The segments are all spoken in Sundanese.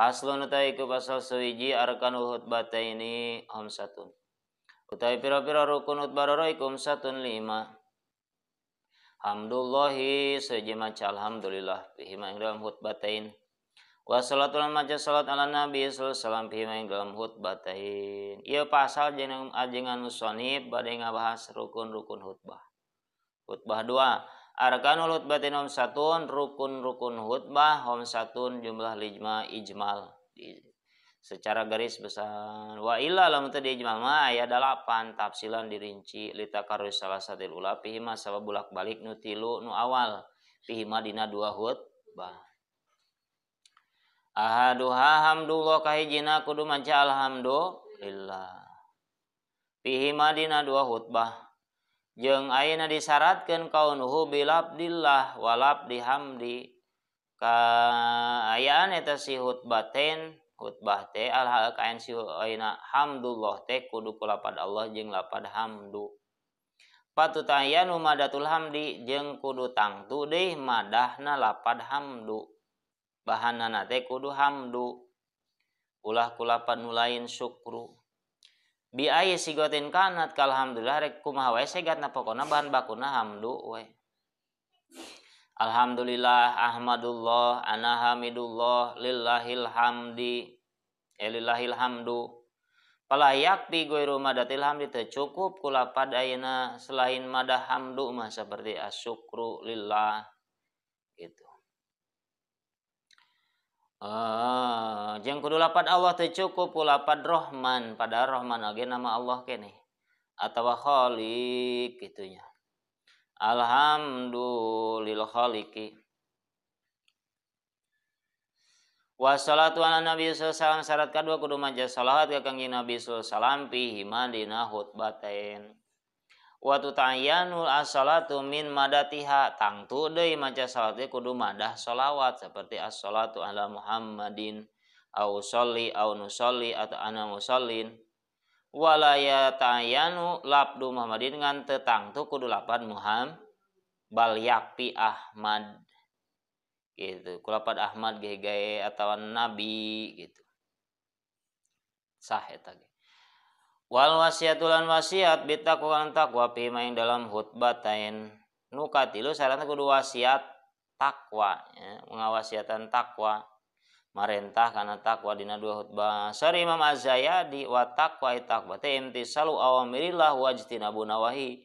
Paslon utawi iku pasal suwiji arkanul khutbataini khamsatun. Utawi pira-pira rukun khutbah loro iku khamsatun lima. Hamdullahi seji maca alhamdulillah fihi ma ing dalam khutbatain. Wa salatu lan maca salat ala nabi sallallahu alaihi wasallam fihi ma ing dalam khutbatain. Ieu pasal jeneng ajengan musonib bade ngabahas rukun-rukun khutbah. Khutbah 2. Arkanul khutbatin khamsatun, rukun-rukun khutbah khamsatun jumlah lima ijmal. Secara garis besar. Wa illa lamun teu diijmal mah aya 8 tafsilan dirinci litakarrus salah satil ula fihi ma sabab bolak-balik nu tilu nu awal fihi ma dina dua khutbah. Ahaduha hamdulillah kahijina kudu maca alhamdulillah. Fihi ma dina dua khutbah. Jeung ayeuna disyaratkeun kaunuhu bilabdillah walab dihamdi kaayaan eta si khutbaten khutbah teh al kaayaan si ayeuna hamdulillah teh kudu ku lapad Allah jeung lapad hamdu patutayanu madatul hamdi jeung kudu tangtu deui madahna lapad hamdu bahanana teh kudu hamdu ulah ku lapad nu lain syukru bi aye sigotin kanat kalhamdulillah rek kumaha wae segatna pokona bahan bakuna hamdu we. Alhamdulillah ahmadullah ana hamidullah lillahil hamdi lillahil hamdu. Palayak bi ghairu madatil hamdi teu cukup kulapad ayeuna selain madah hamdu mah seperti asyukru lillah gitu. Jeung kudu lapad Allah teu cukup lapad Rahman padahal Rahman oge nama Allah keneh atawa Khaliq gitunya. Alhamdulillah khaliqi. Wassalatu ala nabi sallallahu alaihi wasallam syarat kadua kudu maca salawat ka Kangjeng Nabi sallallahu alaihi wasallam fihi ma dina khutbatain. Wa tutayyanul as-salatu min madatiha tangtu deui maca salat teh kudu madah salawat seperti as-salatu ala Muhammadin au sholli au nusolli atau ana musallin. Wala yatayyanu labdu Muhammadin ngan teu tangtu kudu lapad Muhammad bal yakfi Ahmad gitu kulapad Ahmad ge gae atawa nabi gitu sah eta ge. Wal wasiatulan wasiat bitaqwa taqwa fi ma ing dalam khutbatain nu katilu syaratna kudu wasiat takwa ya, ngawasiatan takwa marentah kana takwa dina dua khutbah. Sari Imam Az-Zayyadi wa taqwa taqwa teh imtisalu awamirillah wajtinabu nawahi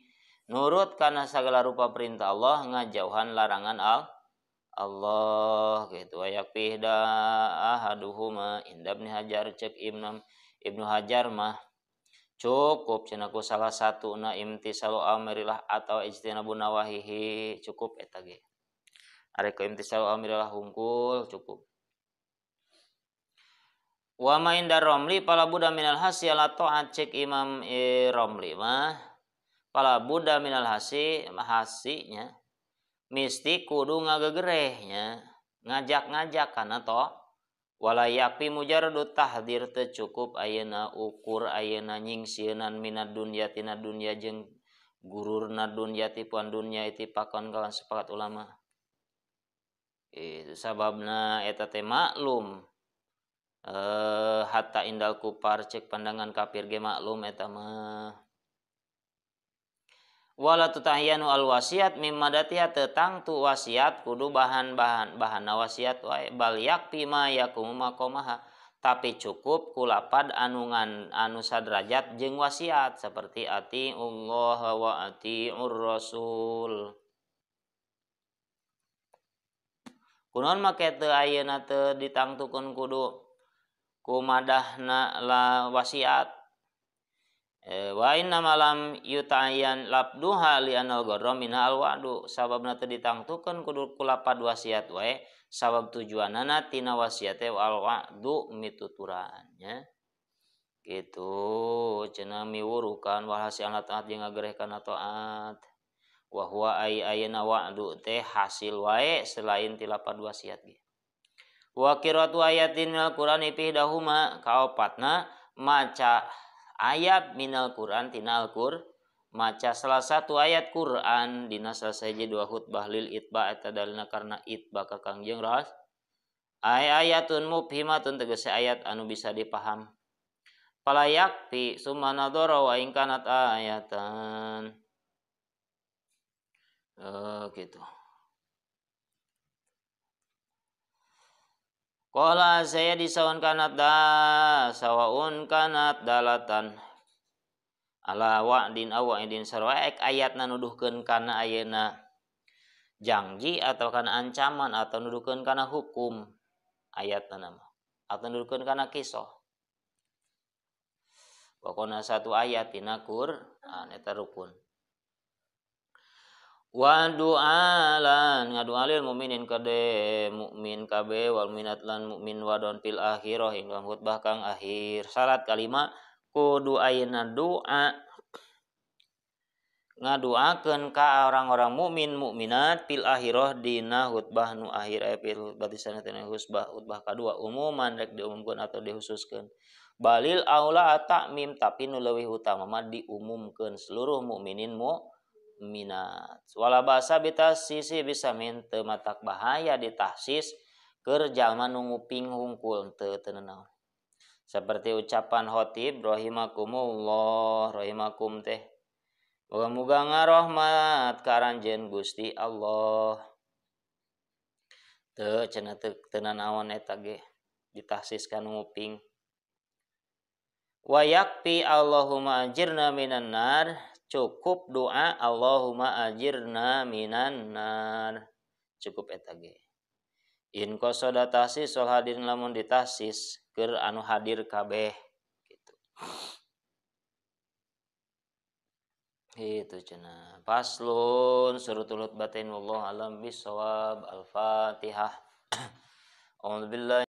nurut kana sagala rupa perintah Allah ngajauhan larangan Allah gitu. Wa yakfihda ahaduhuma inda Ibnu Hajar cek Ibnu Hajar mah cukup cenah ku salah satu na imtisalu amrillah atau ijtinabu nawahihi cukup eta ge. Arek ku imtisalu amrillah hungkul cukup. Wa ma inda Romli pala buddha minal hasi ala ta'at cek Imam Romli mah pala buddha minal hasi hasinya misti kudu ngagegerehnya ngajak-ngajak kana to wala yakfi mujarradu tahdir teu cukup ayeuna ukur ayeuna nyingsieunan minad dunya tina dunya jeung gururna dunya tipuan dunya itipakon kalan sepakat ulama. Itu sababna eta teh maklum hatta indal kupar cek pandangan kafir ge maklum eta mah. Wala tutahyanu al wasiat mimma datiha tetang tu wasiat kudu bahan-bahan bahana wasiat wae bal yakfi ma yakumu maqamaha tapi cukup kulapad anu ngan anu sadrajat jeung wasiat seperti ati Allah wa atiur rasul. Kunaon make teu ayeuna teu ditangtukeun kudu kumadahna la wasiat. Wa inna malam yutayyan labduha li anal gharra minha alwa'du sababna teu ditangtukeun kudu kulapad wasiat wae sabab tujuanana tina wasiat teh alwa'du mituturan nya gitu cenah miwurukan walhasil taat jeung ngagereh kana taat wa huwa ay ayeuna wa'du teh hasil wae selain ti lapad wasiat ge. Wa qira'atu ayatin minal Qur'ani fihdahuma kaopatna maca ayat minal Quran tina Al-Qur maca salah satu ayat Quran dina salah sahiji dua khutbah lil itba eta dalilna karena itba ka Kangjeng Ras Ay ayatun mubhimatun tegese ayat anu bisa dipaham. Fala yakfi summa nadhara wa in kanat ayatan. Gitu. Qala saya disawan kanat da sawaun kanat dalatan ala wa'din awa'idin sarwa ek ayatna nuduhkeun kana ayeuna janji atau kana ancaman atau nuduhkeun kana hukum ayatna nama atau nuduhkeun kana kisah. Pokona satu ayat dina Qur'an eta rukun. Wa du'a lan ngadua lil mukminin kade mukmin kabe wal minat lan mukmin wadon fil akhirah ing khutbah kang akhir. Syarat kalima kudu ayeuna doa ngaduakeun ka orang-orang mukmin mukminat fil akhirah dina khutbah nu akhir aya fil khutbah disana teh khutbah kadua umuman rek diumumkeun atau dihususkeun. Balil aula ta'mim tapi nu leuwih utama mah diumumkeun seluruh mukminin mukminat. Wala basa bitasisi bisa min teu matak bahaya ditahsis keur jalma nu nguping hungkul teu teu naon. Seperti ucapan khotib rahimakumullah rahimakum teh. Muga-muga ngarohmat ka aranjeun Gusti Allah. Teu cenah teu nanaon eta ge ditahsiskan nguping. Wa yakfi Allahumma ajirna minan nar, cukup doa Allahumma ajirna minan nar, cukup eta ge. In qasada tahsis wal hadirin lamun ditahsis keur anu hadir kabeh gitu. Itu cenah. Faslun surutul khutbatain wallahu alam bisawab. Al-Fatihah. A'udzubillahi